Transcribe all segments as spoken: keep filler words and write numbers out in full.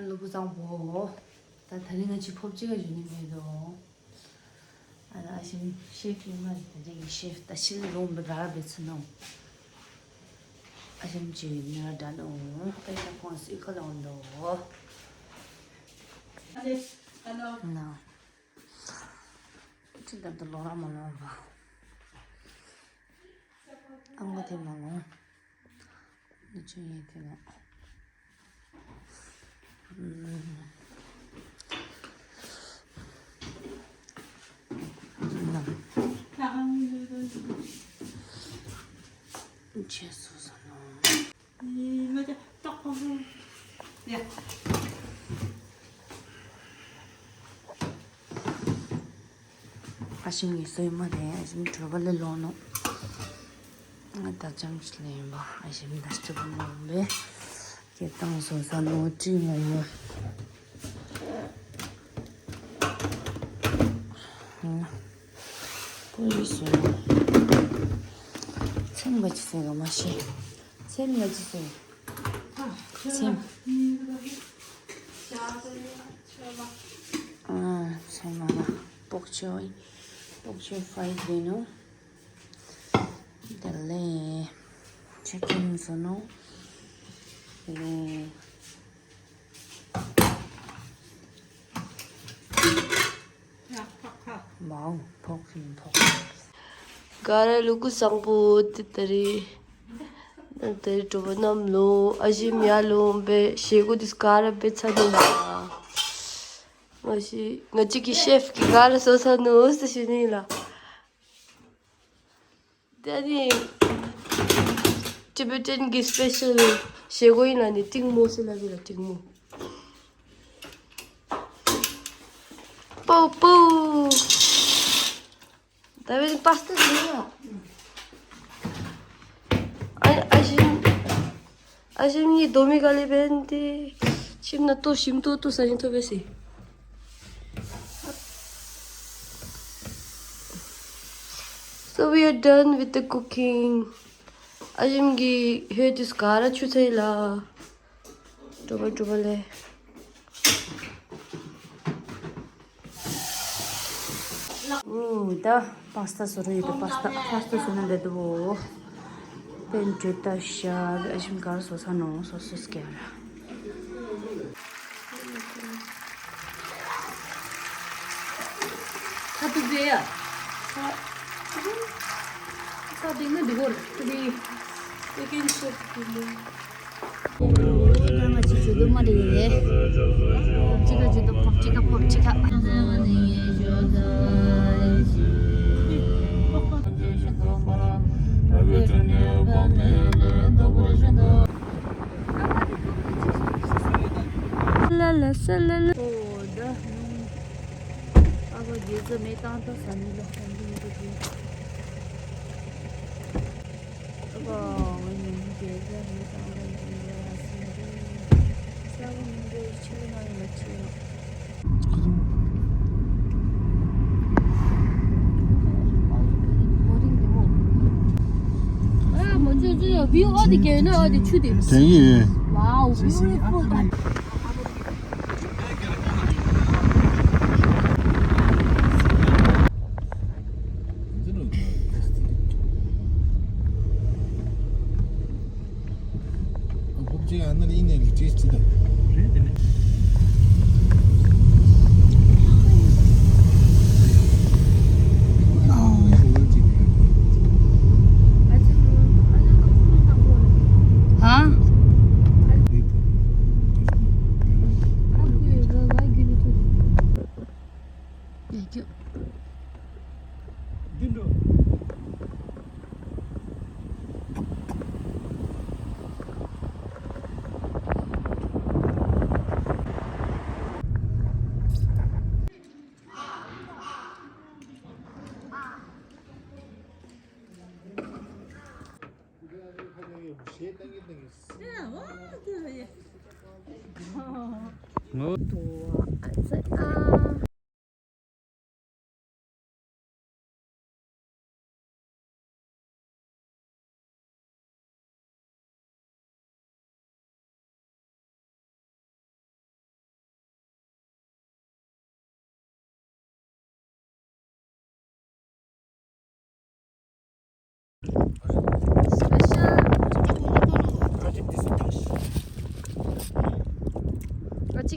ལུ་གུ་བཟང་པོ། ད་ད་རིང་ང་ཅི་ཕོབ་ཅི་ག་ཞུ་ནི་མེད་དོ། ཨ་ད་ཨ་ཞིམ་ཤེ་ཕི་མ་རེད། ད་རིང་ཤེ་ཕི་ད་ཤི་ལ་ལོང་བི་ག་ར་བེ་ཚུ་ནོ། ཨ་ཞིམ་ཅི་ནི་ར་ད་ནོ། པེ་ཤ་ཁོང་སི་ཁ་ལོང་དོ། ན། ཅི་ད་ད་ལོ་ར་མ་ལོང་བ། ཨང་ག་དེ་མ་ལོང་། ནི་ཅི་ཡེ་དེ་ན། ཅེས་སོ་སོ་ནོ། ཨ་ཞིམ་གྱི་སོས་མ་རེད། ཨ་ཞིམ་གྲོད་པ་ལས་ལོག་ནོ། ང་ད་ཅམ་ཞིག་ལེན་པ། ཨ་ཞིམ་ད་སྐྱིད་པོ་མང་པས། སྐད་བཏང་སོང་ས་ནོ་ཅི་ངོ་མོ། ཀུ་རེ་སོ་ནོ། ཚེམ་ག་ཅི་ཟེར་ག་མ་ཤེས། ཚེམ་ག་ཅི་ཟེར། ཚེམ། ཨ་ཚེམ་མ་ན་པོག་ཆོས། པོག་ཆོས་ཧྥ་རའི་ཌི་ནོ། དེ་ལས་ཅི་ཀིན་སོ་ནོ། དེ་ལས། མའོ་ཕོག་ཕིན་ཕོག་ག་ར་ལུ་གུ་བཟང་པོ་དེ་ད་རེད། ད་རེད་གྲོགས་པོ་རྣམས་ལོ། ཨ་ཞིམ་ཡ་ལོ་བེ་ཤེ་གོ་དིས་ག་ར་བེ་ཚ་ནི་ལ། ང་ཞི་ང་གཅིག་གི་ཤེ་ཕི་གི་ག་ར་སོ་ས་ནོ་སི་ཤི་ནི་ལ། དེ་ནི་ཊི་བེ་ཊན་གྱི་སི་པེ་ཤལ་བཞེས་སྒོ་ཡིན་ལ་ནི་ཏིང་མོ་ཟེར་ལ་བི་ལ་ཏིང་མོ། པོ་པོ། ད་བེ་ནི་པཱ་སྟ་ཟེར་ཡ། ཨ་ཨ་ཞིམ། ཨ་ཞིམ་ནི་དོ་མི་ག་ལེ་བན་ཏེ། ཞིམ་ན་ཏོ་ཞིམ་ཏོ་ཏོ་ས་ཡིན་ཐོ་བེ་སི། So we are done with the cooking. ཨ་ཞིམ་གྱི་ཧེ་དུས་ག་ར་ཆུ་ཚ་ཡི་ལ། གྲོགས་པོ་གྲོགས་པོ་ལེ། ཨུ་ད་པཱ་སྟ་བཟོ་རུ་ཡོད་དོ། པཱ་སྟ་པཱ་སྟ་བཟོ་ན་འདི་དུ་བོ། པན་ཅུ་ད་ཤ་ཨ་ཞིམ་གར་བཟོ་ས་ནོ་སོ་སོ་སྐྱ་ར། ཁ་ཐུག་རེད་ཡ། ཁ་ཐུག་ན་འདི་གོ་རེད། ད་ང་ཅི་ཇུ་དུ་མ་རེད། ཅི་ག་ཇུ་དུ་ཕོག་ཅི་ག་ཕོག་ཅི་ག། ལ་ལ་ས་ལ་ལ། ཨོ་ད་ཨ་ཕ་རྒྱལ་ས་མེ་བཏང་ད་ས་མི་ལ་ཧོན་དུ་མི་དུ་དུ། ཨ་ཕ་ང་ཉིན་རྒྱལ་ས་མེ་བཏང་ད་ཡིན་ལ་ས་མི་དུ། ས་བོན་མི་འདྲ་ཡི་ཆེ་ན་ཡིན་ལ་ཆེ་ཡང་། ཨ་མ་ཇོ་ཇོ་ཇོ་བིའུ་ཨོ་དེ་གས་ན་ཨོ་དེ་ཆུ་དེ། དེ་ཡིན། Wow, beautiful.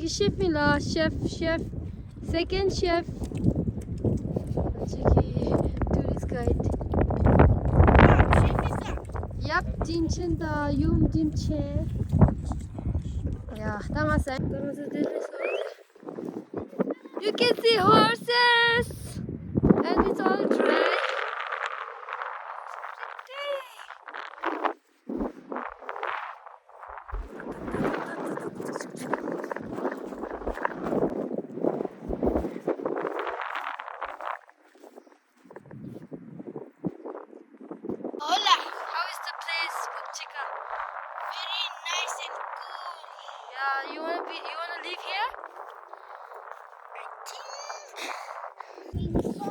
Chef in la, chef, chef, second chef. Tourist guide. Yep, Jinchen da, Yum Jinchen. Yeah, that was it. You can see horses, and it's all dry. Hola, how is the place, Popchica? Very nice and cool. Yeah, you wanna be, you wanna live here? I think, think so.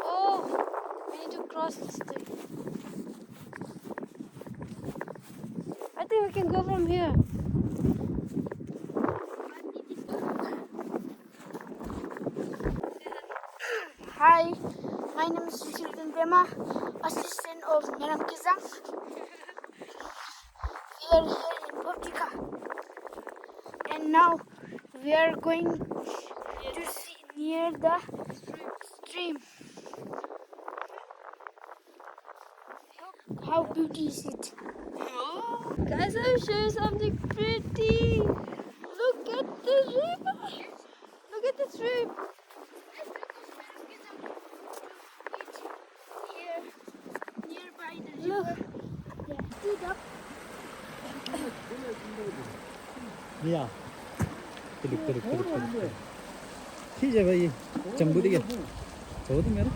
Oh, we need to cross this thing. I think we can go from here. Hi, my name is Chilton Dema, assistant of Madam Kizang. We are here in Popchica, and now we are going to see near the stream. How pretty is it? Guys, I'll show you something pretty. Look at the river. Look at this river. Here, nearby the river. Look. Yeah, see that? Yeah. Look, look, look, look, look. ठीक है भाई, जम्बू दिया। बहुत मेरा।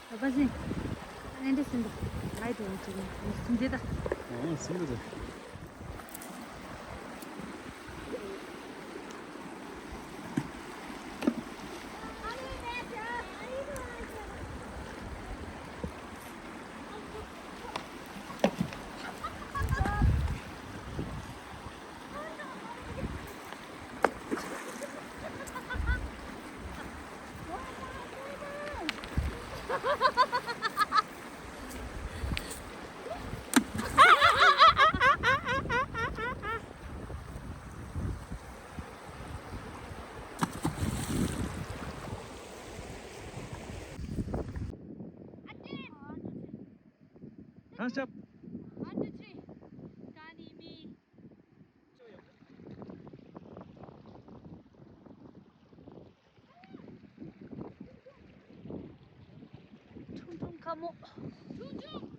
बाबा जी, एंडी सिंह, भाई तो उनसे, सिंह देता। हाँ, सिंह दे। Thumbs up. One, two, three. ཁྲུང་ཁྲུང་ཁ་མོ། ཁྲུང་ཁྲུང་།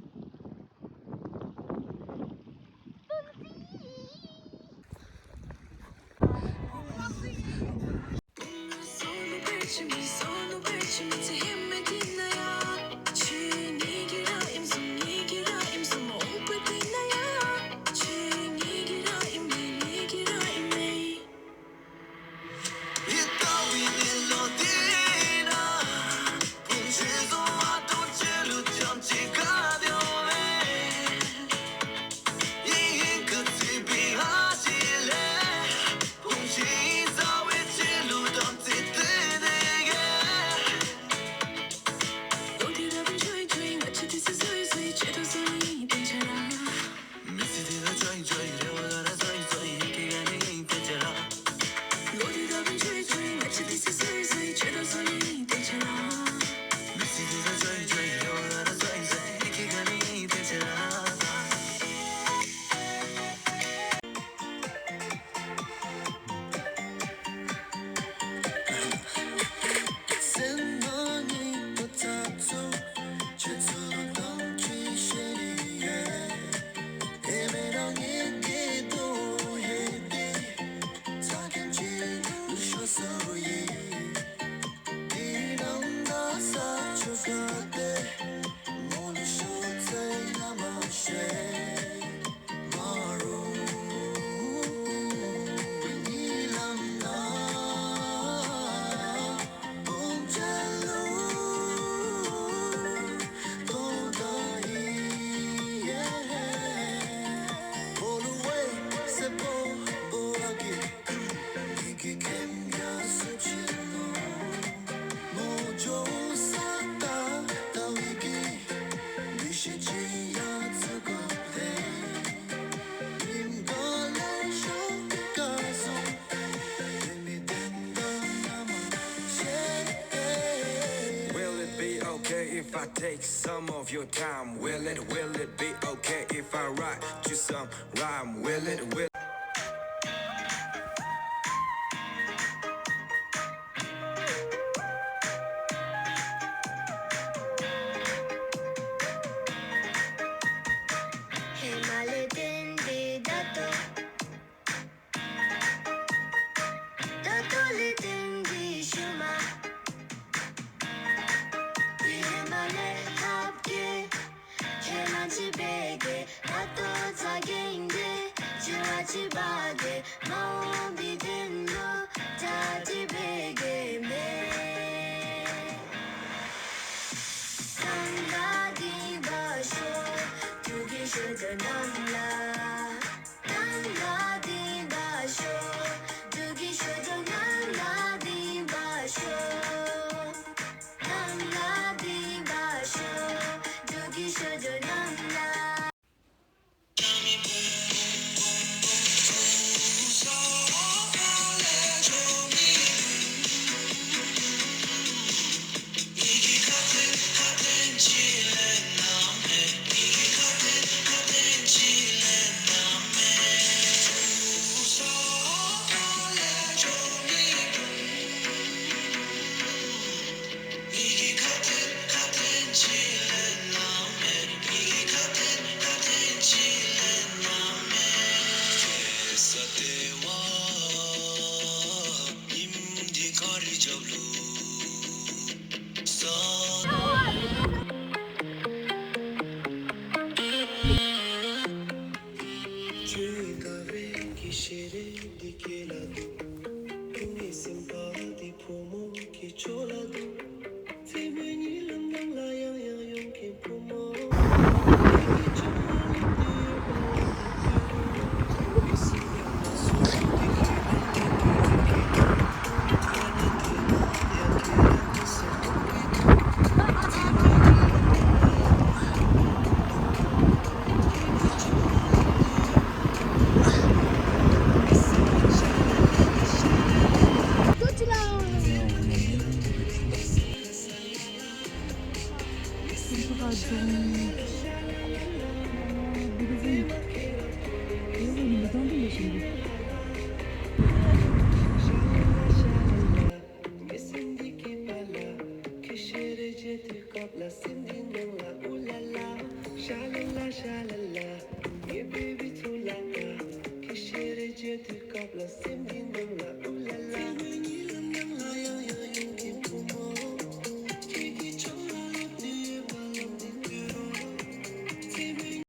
I take some of your time. Will it, will it be okay if I write you some rhyme? Will it, will